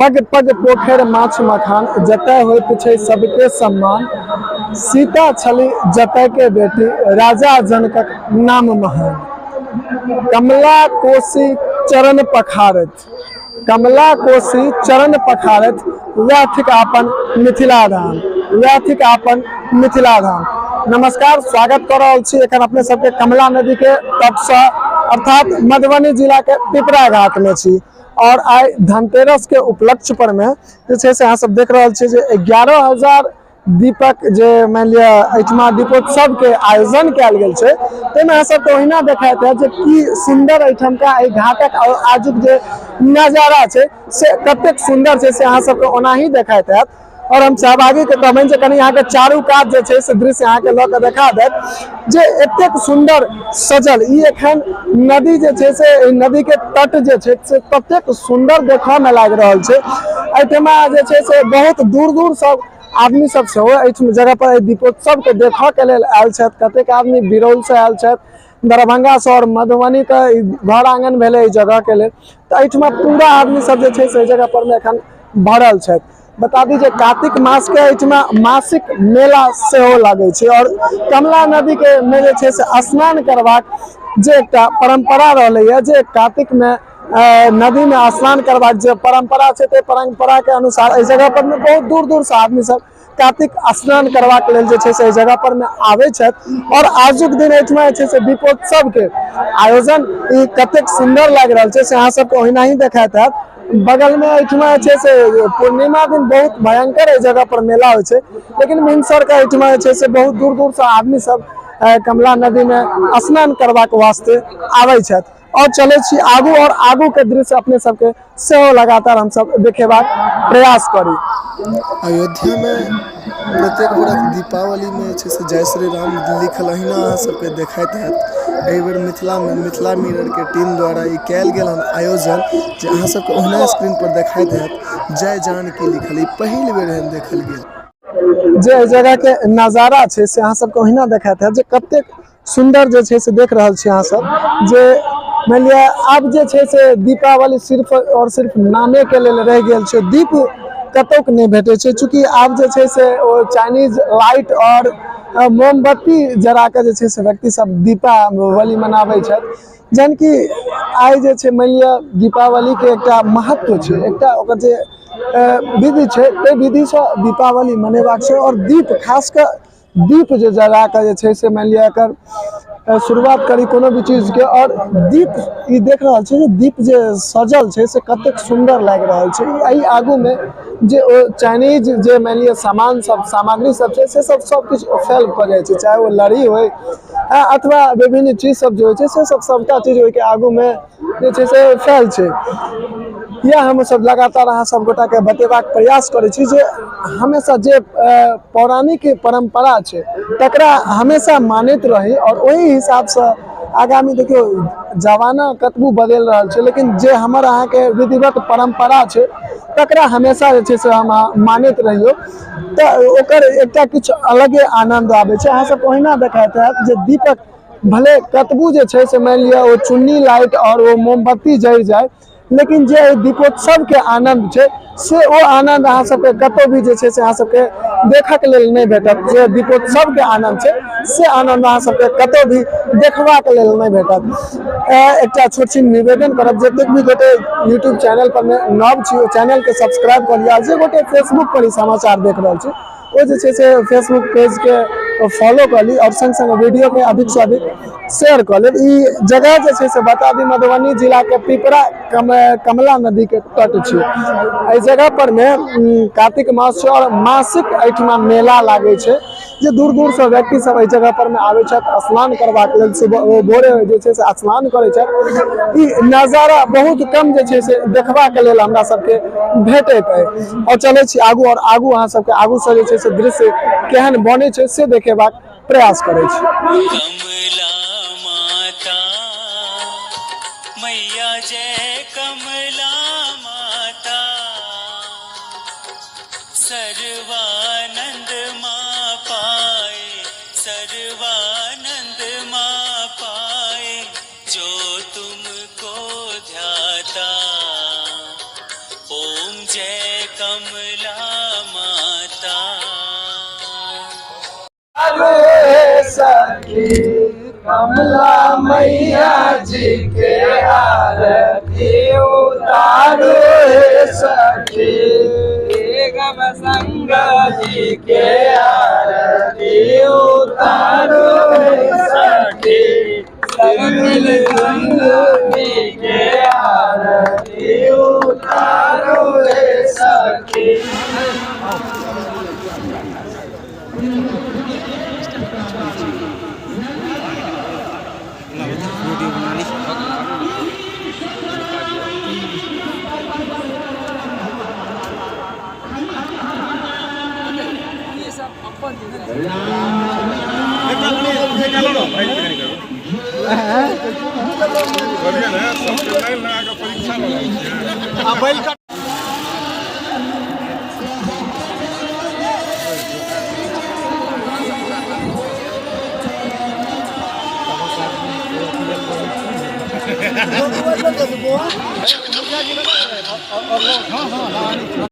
पग पग पोखरि माछ मखान, जतय होइत छै सबके सम्मान। सीता छली जतय के बेटी, राजा जनकक नाम महान। कमला कोसी चरण पखारत, कमला कोसी चरण पखारत, वएह थिक अपन मिथिला धाम, वएह थिक अपन मिथिला धाम। नमस्कार, स्वागत कर रहल छी एखन अपने सबके कमला नदी के तट से, अर्थात मधुबनी जिला के पिपरा घाट में छी। और आइ धनतेरस के उपलक्ष्य पर में जे छै से अहाँ सब देख रहल छी जे 11,000 दीपक जे मानि लिअ एहिठमा दीपोत्सव के आयोजन कयल गेल छै, ताहिमे अहाँ सबके ओहिना देखाइत हैत जे की सुन्दर एहिठामका एहि घाटक आजुक जे नजारा छै से कतेक सुन्दर छै, से अहाँ सबके ओनाही देखाइत हैत। और हम सहभागी के कहबनि जे कनि अहाँके चारू कात जे छै से दृश्य अहाँके लऽ कऽ देखा देत जे एतेक सुन्दर सजल ई एखन नदी जे छै से एहि नदी के तट जे छै से ततेक सुन्दर देखऽ मे लागि रहल छै। एहिठमा जे छै से बहुत दूर दूर सब आदमी सब सेहो एहि जगह पर एहि दीपोत्सव के देखऽ के लेल आयल छथि। कतेक आदमी बिरौल से आयल छथि, दरभंगा से और मधुबनी तऽ घर आंगन भेलै एहि जगह के लेल, तऽ एहिठमा पूरा आदमी सब जे छै से एहि जगह पर मे एखन भरल छथि। बता दी जे कार्तिक मास के एहिठमा मासिक मेला सेहो लागै छै और कमला नदी के मे जे छै से स्नान करबाक जे एकटा परंपरा रहलैया, जे कार्तिक में नदी में स्नान करबाक जे परंपरा छै, ताहि परंपरा के अनुसार एहि जगह पर में बहुत दूर दूर से आदमी सब कार्तिक स्नान करबाक लेल जे छै से एहि जगह पर में आबै छथि। और आजुक दिन एहिठमा जे छै से दीपोत्सव के आयोजन ई कतेक सुन्दर लागि रहल छै से अहाँ सबके ओहिना ही देखाइत हैत। बगल में एहिठमा जे छै से पूर्णिमा दिन बहुत भयंकर एहि जगह पर मेला होइ छै, लेकिन भिनसर के एहिठमा जे छै से बहुत दूर दूर से आदमी सब कमला नदी में स्नान करबाक वास्ते आबै छथि। और चलै छी आगू और आगू के दृश्य अपने सबके सेहो लगातार हमसब देखेबाक प्रयास करी। अयोध्या में प्रत्येक बरख दीपावली में जे छै से जय श्री राम लिखल अहिना अहाँ सबके देखैत हैत। एहि बेर मिथिला में मिथिला मिरर के टीम द्वारा ई कयल गेल हन आयोजन जे अहाँ सबके ओहिना स्क्रीन पर देखैत हैत जय जानकी लिखल, ई पहिल बेर एहन देखल गेल। जे एहि जगह के नजारा छै से अहाँ सबके ओहिना देखैत हैत जे कतेक सुन्दर जे छै से देख रहल छी अहाँ सब जे मानि लिअ आब जे छै से दीपावली सिर्फ और सिर्फ नामे के लेल रहि गेल छै, दीप कतौ नहि भेटै छै। चूँकि आब जे छै से ओ चाइनीज लाइट और मोमबत्ती जरा कऽ जे छै से व्यक्ति सब दीपावली मनाबै छथि। जहन कि आइ जे छै मानि लिअ दीपावली के एकटा महत्व छै, एकटा ओकर जे विधि छै, ताहि विधिसँ दीपावली मनेबाक छै। और दीप खास कऽ दीप जे जरा कऽ जे छै से मानि लिअ एकर शुरुआत करी कोनो भी चीजके। और दीप ई देख रहल छी जे दीप जे सजल छै से कतेक सुन्दर लागि रहल छै। एहि आगूमे जे ओ चाइनीज जे मानि लिअ सामान सब सामग्री सब छै से सब सब किछु फैल भऽ जाइ छै, चाहे ओ लड़ी होइ अथवा विभिन्न चीज सब जे होइ छै से सब सबटा चीज ओहिके आगूमे जे छै से फैल छै। इएह हमसब लगातार अहाँ सब गोटाके बतेबाक प्रयास करै छी जे हमेशा जे पौराणिक परम्परा छै तकरा हमेशा मानैत रही और ओहि हिसाबसँ आगामी देखियौ जमाना कतबो बदलि रहल छै, लेकिन जे हमर अहाँके विधिवत परम्परा छै तकरा हमेशा जे छै से हम अहाँ मानैत रहियौ तऽ ओकर एकटा किछु अलगे आनन्द आबै छै। अहाँ सबके ओहिना देखाइत हैत जे दीपक भले कतबो जे छै से मानि लिअ ओ चुन्नी लाइट और ओ मोमबत्ती जरि जाय, लेकिन जे एहि दीपोत्सव के आनंद छै से ओ आनंद अहाँ सबके कतौ भी जे छै से अहाँ सबके देखऽ के लेल नहि भेटत। जे दीपोत्सव के आनंद छै से आनंद अहाँ सबके कतौ भी देखबाक लेल नहि भेटत। एकटा छोट छिन निवेदन करब, जतेक भी गोटे यूट्यूब चैनल पर नव छी ओ चैनल के सब्सक्राइब कऽ लिअ। जे गोटे फेसबुक पर ई समाचार देख रहल छी ओ जे छै से फेसबुक पेजके फॉलो कऽ ली और संग संग वीडियोके अधिक से अधिक शेयर कऽ लेब। ई जगह जे छै से बता दी मधुबनी जिलाके पिपरा कमला नदीके तट छै। एहि जगह पर मे कार्तिक मास छै और मासिक एहिठमा मेला लागै छै जे दूर दूर से व्यक्ति सब एहि जगह पर मे आबै छथि स्नान करबाक लेल। सुबह भोरे जे छै से स्नान करै छथि। ई नजारा बहुत कम जे छै से देखबाक लेल हमरा सबके भेटैत अइ। और चलै छी आगू और आगू अहाँ सबके आगू से जे छै से दृश्य केहन बनै छै से देखेबाक प्रयास करै छी। कमला माता मैया जय कमला माता, सर्वानंद माँ पाए, सर्वानंद माँ पाए, जो तुमको ध्याता। ओम जय कमला माता। कमला मैया जी के आरती उतारो हे सखी, गम संग जी के आरती उतारो हे सखी, सब मिल संग जी के आरती उतारो हे सखी।